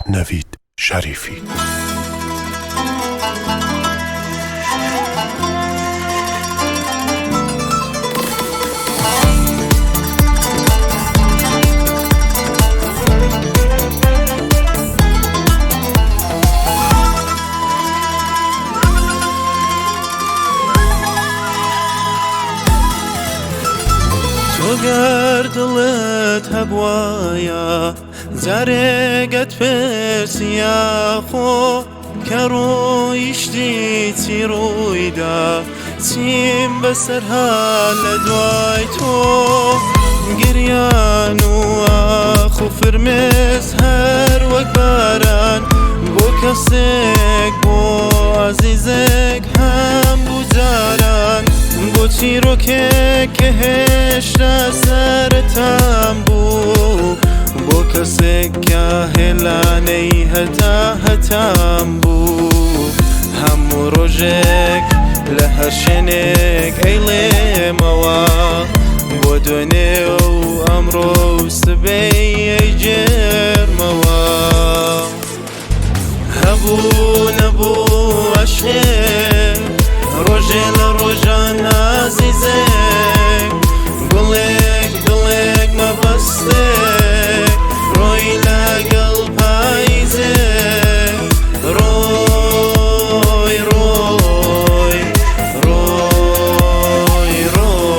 نەڤید شەریفی. تۆ گەر دڵت هەبوایە جارێک ئەتپرسی یاخۆ کە ڕۆیشتی چی ڕوویدا چیم بەسەر هات لە دوای تۆ گریان و ئاخ و فرمێس هەر وەک باران بۆ کەسێک بۆ ئازیزێک هەم بوو جاران بۆ چیرۆکێک کە هێشتا سەرەتام بوو بۆ کەسێک کە هێلانەی هەتا هەتام بوو هەموو ڕۆژێک لە هەر شوێنێک ئەیڵێمەوە بۆ دوێنێ و ئەمڕۆ و سبەی ئەیگێڕمەوە هەبوو نەبوو عەشقێ ڕۆژێ لە ڕۆژان ئازیزێک گوڵێک دڵێک مەبەستێک ڕۆی لەگەڵ پاییزێک ڕۆی ڕۆی ڕۆی ڕۆی.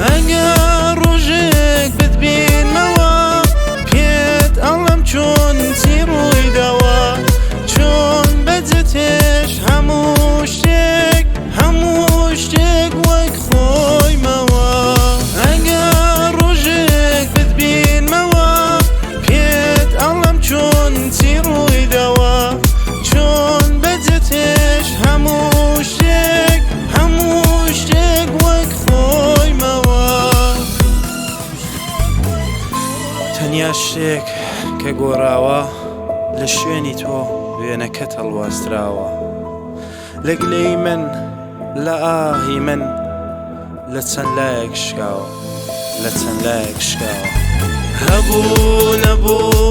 ئەگەر ڕۆژێک بتبینمەوە پێت ئەڵێم چۆن چی ڕوویداوە چۆن بەجێتێش هەموو شتێک هەموو شتێک وەک خۆی ماوە ئەگەر ڕۆژێک بتبینمەوە پێت ئەڵێم چۆن چی ڕوویداوە چۆن بەجێتێش هەموو شتێک هەموو شتێک وەک خۆی ماوە تەنیا شتێک کە گۆڕاوە لە شوێنی تۆ وێنەکەت هەڵوەستراوە لە گلەی من لە ئاهی من لە چەند لایەک شکاوە لە چەند لایەک شکاوە هەبوو نەبوو.